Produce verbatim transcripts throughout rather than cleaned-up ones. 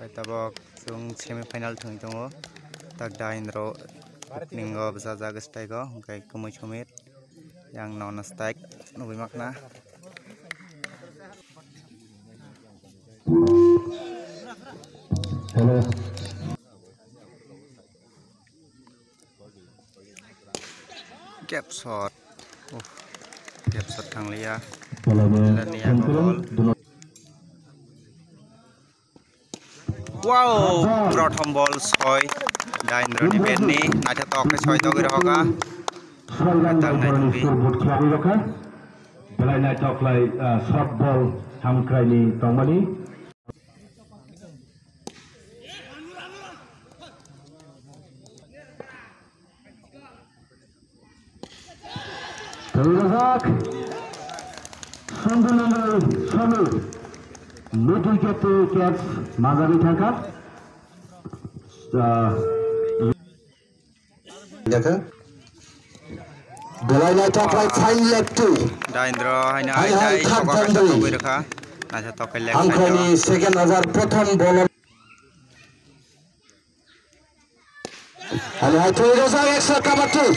Bai tabok chwng semi final thwngwi tongo. Tak da indro opening o bwsajak strike o, hwnkhe kwmwi somir yang nono strike nugwi makhna. Gap shot. Uh, gap shot thangliya. Lania ball. Wow, prothom ball soi. Daindroni bat ni naithotok khe soi togwi rohoka. Tang naitongdi. Belai naithoklai, ah, short ball hamkraini tongmani. Rijak Sundulundu Sonu. Middle gate to catch majagwi thangkha. Ah, Belai naithoklai fine leg two. Daindro haino hai hai aidai khap soka kaisa tongwi rwkha. Naithotok khe leg side o. Angkoni second over prothom ball. Ani hai thwi rwjak extra cover two.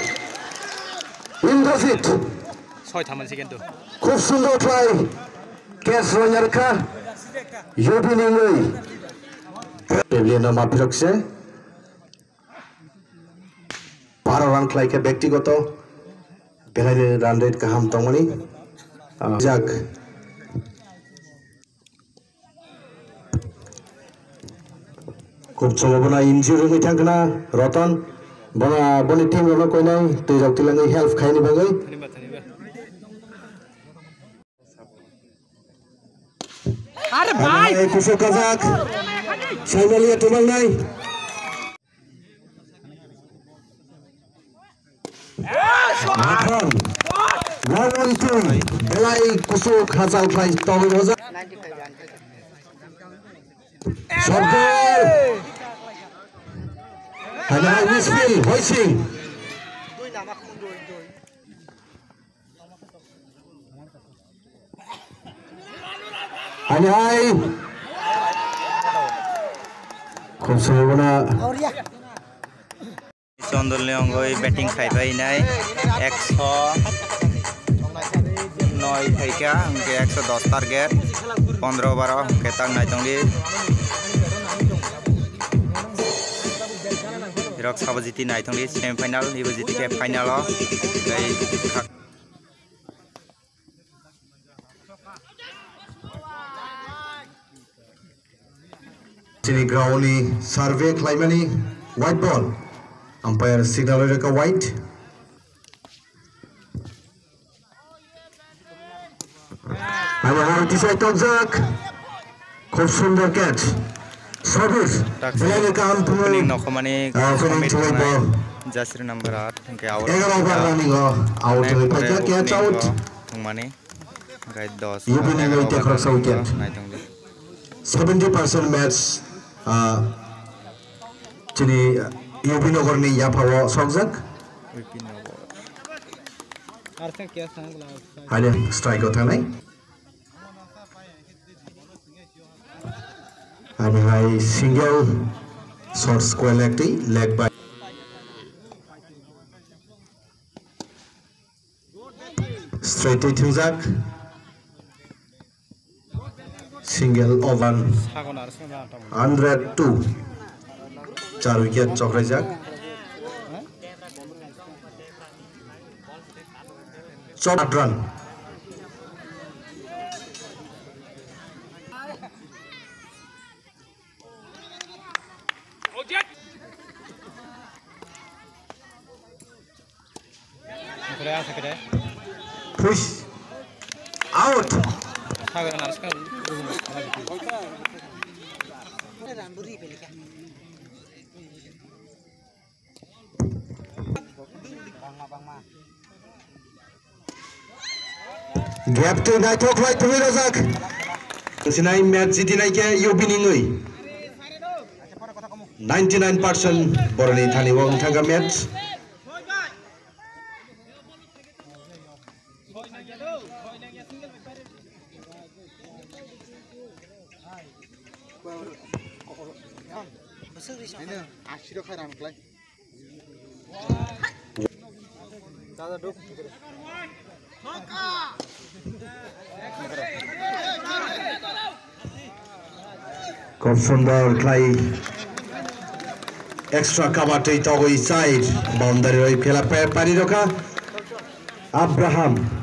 Indrajit. Soi thaman second to. Khub sundor khlai catch rwna rwkha. Yubini nwi. Pavilion no mapirok se. Baro run khlai khe bektigoto. Belai run rate kaham tongmani. Ah, jak. Khub chwngno bono injury wngwi thangkhna Ratan. Bono, boni team rokno koinai twi rok tilangwi help khaini bagwi. Are bhai! Kusuk kajak. Saimaliya tumangnai. Makhon, Wawon twi belai kusuk hachal khlai tongwi rwjak. Shot goal. Hanya hai Misfil, Hoising. Ani hai. Khum sumubona. Chondol ni ongoi batting khai pai nai. Ekso noi phaikha, hwnkhe ekso dos target. Pondro baro hwnkhe tak nai tongdi. Rok sabo jiti nai tongdi semi final, ibo jiti khe final o. Tei khak- Chini ground ni survey khlaimani white ball. Umpire signal rwkha white. Ani hai tisai tokjak. Khub sundor catch. Sabir. Tak belai kaham opening nokhomani ah, opening thumwi ball. Jasri number aat hwnkhe out. Egaroh over running o out wngwi phaikha, catch out. Thwngmani. Hwnkhe dos. Yubini nwi tekhoroksa wicket. Naitongdi. Seventy percent match, ah, chini U P Nogor ni yaphao sokjak. U P Nogor. Haile strike o thangnai. Ani hai single short square leg twi leg by. Straight twi thwngjak. Single over. Hundred two. Char wicket chokraijak. Chot run. Push. Out. Gap twi naithok khlai tongwi rojak. Sinai match jitinai khe U P ni wngwi. Ninety nine percent boroni thani o wng thangkha match. Ini asiro khai ram klai. Kop sundor khlai extra cover twi togwi side boundary roi phela pe pari rokha Abraham.